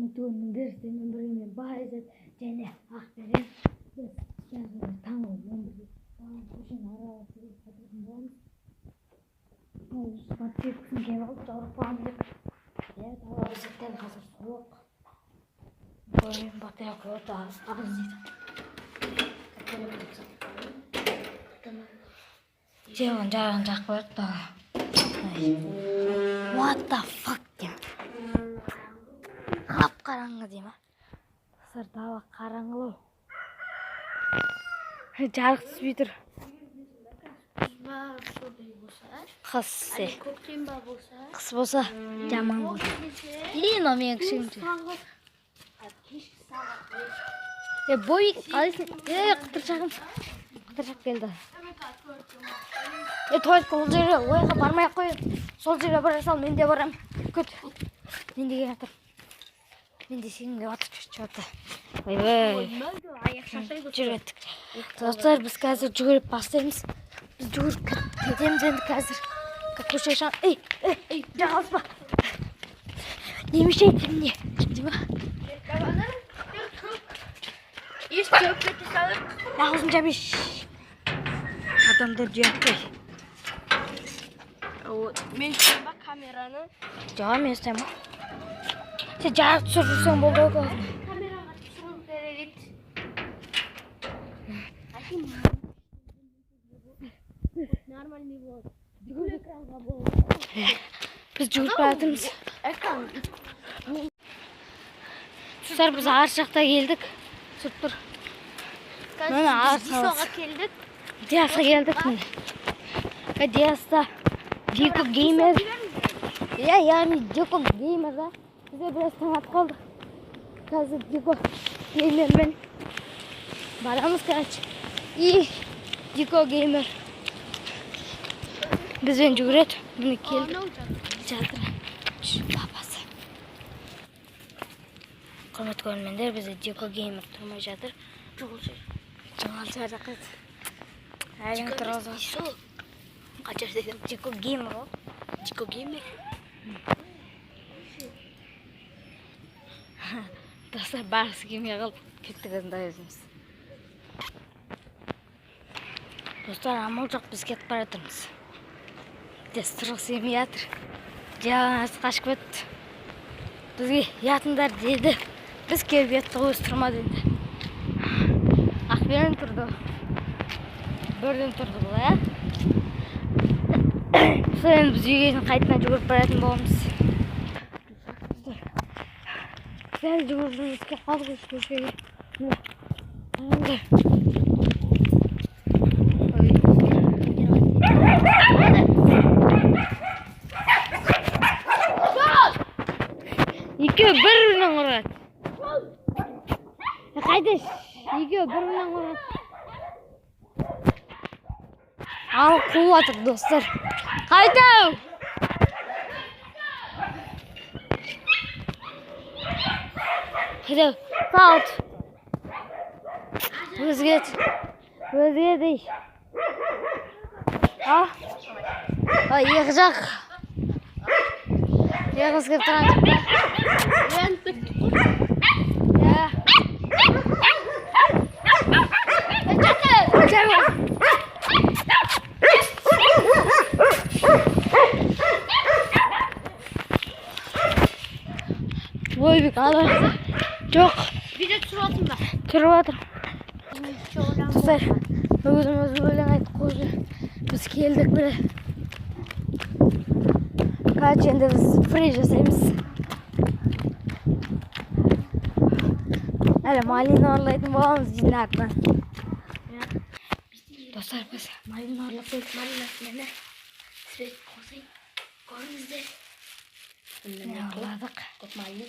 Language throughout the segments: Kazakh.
Құрметті көрермендер, сіздермен бірге мен Байзат және Ақберен. Біз қазір таңғы 11-де көшені аралап қайтатын боламыз. Батарейкасын киіп алып, жауырып қаламын деп. Иә, дала бізден қазір суық. Көрейін, батарейка өте аз дейді. Телефон жарығын жағып қояйық дала. What the fuck деймін. Қап-қараңғы дей ма? Достар, дала қараңғылау. Жарық түспей тұр. Қыс. Көктем ба болса? Қыс болса жаман болады. И, мынау менің кішігім. Кешкі сағат 5. Е, Бобик, қалайсың? Е, қытыршағым. Қытыршақ келді. Е, туалетке ол жерге, ойға бармай ақ қой. Сол жерге бара сал, мен де барамын. Күт. Мен де келе жатырмын. Мен де сенің келіп жатыр, чё-то. Ойбай. Аяқ шаршайды. Жүр кеттік. Достар, біз қазір жүгіріп бастаймыз. Біз жүгіріп кетеміз енді қазір. Көшеге шығамыз. Ей, ей, ей, жағаласпа. Не мешайте мне. Дима. Еш теуіп кете салып. Аузын жабиш. Адамдар ұяттай. Мен ұстаймын ба камераны? Жоқ, мен ұстаймын. Сен жарық түсіріп жүрсең болды ғой. Камераға түсіру керек еді. Нормальный болады. Бүкіл экранға болады. Біз жүгіріп бара жатырмыз. Экран. Достар, біз ар жақта келдік. Түсіріп тұр. Міне, ар Біз Дисоға келдік. Диасқа келдік міне. Диаста Дико геймер. Иә, яғни Дико геймер да. Бізде біраз таң атып қалдық. Қазір Дико геймермен барамыз, короче. И Дико геймер бізбен жүгіреді. Міне келдік. Жатыр. Папасы. Құрметті көрермендер, бізде Дико геймер тұрмай жатыр. Жоғал жатыр. Әрең тұрғызып. Дисо. Қанша дедім? Дико геймер ғой. Дико геймер. Достар, барғысы келмей қалып кеттік енді өзіміз. Достар, амал жоқ, біз кетіп бара жатырмыз. Тез тұрғысы келмей жатыр. Дианасы қашып кетті. Бізге ятыңдар деді. Біз келіп яттық, өзі тұрмады енді. Ақберен тұрды. Бірден тұрды бұл, ә? Сол енді біз үйге дейін қайтадан жүгіріп баратын боламыз. Сәл жүгіріп жүріп келіп қалдық осы көшеге. Міне, қараңдар. Екеуі бір-бірінен қорқады. Қайда? Екеуі бір-бірінен қорқады. Ал қуып жатыр, достар. Қайда? Қайда? Салт. Өзге. Өзге дей. А? А, екі жақ. Екі қыз келіп тұрған жоқ па? Иә. Ойбек, ала. Жоқ. Видео түсіріп жатырсың ба? Түсіріп жатырмын. Достар, өзім өзім өлең айтып қойды. Біз келдік міне. Короче, енді біз фри жасаймыз. Әлі малина ұрлайтын боламыз дейтін артынан. Достар, біз малина ұрлап келдік. Малина, міне. Свет қосайын. Көріңіздер. Міне ұрладық. Көп малина.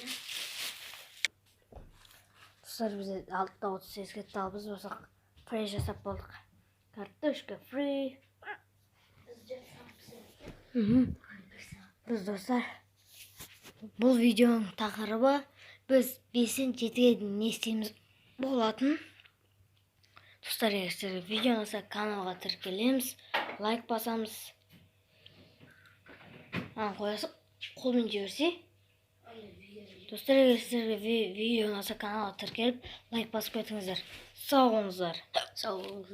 Достар, біз 6:38 кетті, ал біз болсақ фри жасап болдық. Картошка фри. Біз, достар, бұл видеоның тақырыбы біз 5-тен 7-ге дейін не істейміз болатын. Достар, егер сіздерге видео ұнаса, каналға тіркелеміз, лайк басамыз. Ана қоясың, қолмен жіберсе. Достар, егер сіздерге видео ұнаса, каналға тіркеліп, лайк басып кетіңіздер. Сау болыңыздар. Сау болыңыздар.